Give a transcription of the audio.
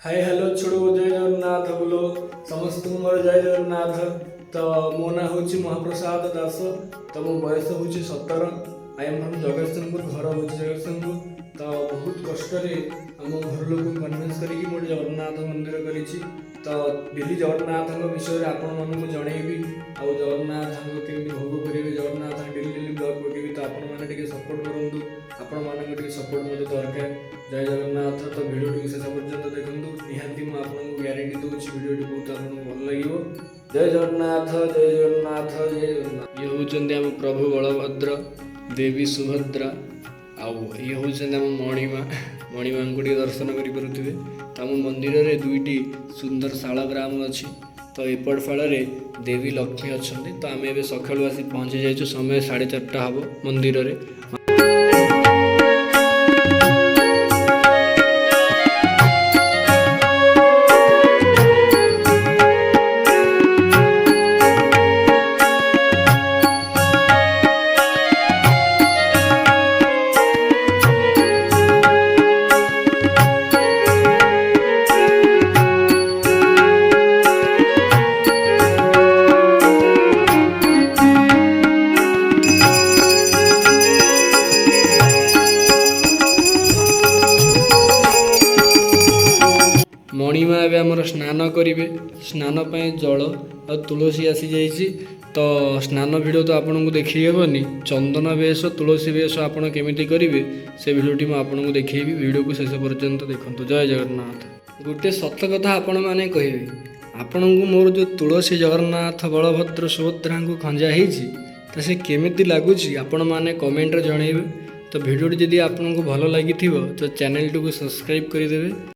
High, hello, ଛୋଡ଼, ଜୟ ଜଗନ୍ନାଥ ବୋଲୋ। ସମସ୍ତଙ୍କୁ ମୋର ଜୟ ଜଗନ୍ନାଥ। ତ ମୋ ନାଁ ହେଉଛି ମହାପ୍ରସାଦ ଦାସ। ତ ମୋ ବୟସ ହେଉଛି 17। I am from Jagatsinghpur. ଘର ହେଉଛି ଜଗତସିଂହପୁର। ତ ବହୁତ କଷ୍ଟରେ ଆମ ଘର ଲୋକଙ୍କୁ କନଭିନ୍ସ କରିକି ମୁଁ ଗୋଟେ ଜଗନ୍ନାଥ ମନ୍ଦିର କରିଛି। ତ ଡେଲି ଜଗନ୍ନାଥଙ୍କ ବିଷୟରେ ଆପଣମାନଙ୍କୁ ଜଣେଇବି ଆଉ ଜଗନ୍ନାଥଙ୍କୁ କେମିତି ଭୋଗ କରିବେ, ଜଗନ୍ନାଥ ଡେଲି ଡେଲି ବ୍ଲଗ୍ ପକେଇବି। ତ ଆପଣମାନେ ଟିକେ ସପୋର୍ଟ କରନ୍ତୁ। ଆପଣମାନଙ୍କ ଟିକେ ସପୋର୍ଟ ମୋତେ ଦରକାର। ଜୟ ଜଗନ୍ନାଥ। ତ ଭିଡ଼ିଓଟିକୁ ଶେଷ ପର୍ଯ୍ୟନ୍ତ ଦେଖନ୍ତୁ। ନିହାତି ମୁଁ ଆପଣଙ୍କୁ ଗ୍ୟାରେଣ୍ଟି ଦେଉଛି, ଭିଡ଼ିଓଟି ବହୁତ ଆପଣଙ୍କୁ ଭଲ ଲାଗିବ। ଜୟ ଜଗନ୍ନାଥ, ଜୟ ଜଗନ୍ନାଥ, ଜୟ ଜଗନ୍ନାଥ। ଇଏ ହେଉଛନ୍ତି ଆମ ପ୍ରଭୁ ବଳଭଦ୍ର, ଦେବୀ ସୁଭଦ୍ରା ଆଉ ଇଏ ହେଉଛନ୍ତି ଆମ ମଣିମା। ମଣିମାଙ୍କୁ ଟିକେ ଦର୍ଶନ କରିପାରୁଥିବେ। ତ ଆମ ମନ୍ଦିରରେ ଦୁଇଟି ସୁନ୍ଦର ଶାଳଗ୍ରାମ ଅଛି। ତ ଏପଟ ଫାଳରେ ଦେବୀ ଲକ୍ଷ୍ମୀ ଅଛନ୍ତି। ତ ଆମେ ଏବେ ସକାଳୁ ଆସି ପହଞ୍ଚି ଯାଇଛୁ। ସମୟ 4:30 ହେବ ମନ୍ଦିରରେ। ମଣିମା ଏବେ ଆମର ସ୍ନାନ କରିବେ। ସ୍ନାନ ପାଇଁ ଜଳ ଆଉ ତୁଳସୀ ଆସିଯାଇଛି। ତ ସ୍ନାନ ଭିଡ଼ିଓ ତ ଆପଣଙ୍କୁ ଦେଖେଇ ହେବନି। ଚନ୍ଦନ ବେଶ, ତୁଳସୀ ବେଶ ଆପଣ କେମିତି କରିବେ, ସେ ଭିଡ଼ିଓଟି ମୁଁ ଆପଣଙ୍କୁ ଦେଖେଇବି। ଭିଡ଼ିଓକୁ ଶେଷ ପର୍ଯ୍ୟନ୍ତ ଦେଖନ୍ତୁ। ଜୟ ଜଗନ୍ନାଥ। ଗୋଟେ ସତ କଥା ଆପଣମାନେ କହିବେ, ଆପଣଙ୍କୁ ମୋର ଯେଉଁ ତୁଳସୀ, ଜଗନ୍ନାଥ, ବଳଭଦ୍ର, ସୁଭଦ୍ରାଙ୍କୁ ଖଞ୍ଜା ହେଇଛି, ତ ସେ କେମିତି ଲାଗୁଛି, ଆପଣମାନେ କମେଣ୍ଟରେ ଜଣେଇବେ। ତ ଭିଡ଼ିଓଟି ଯଦି ଆପଣଙ୍କୁ ଭଲ ଲାଗିଥିବ, ତ ଚ୍ୟାନେଲଟିକୁ ସବସ୍କ୍ରାଇବ୍ କରିଦେବେ।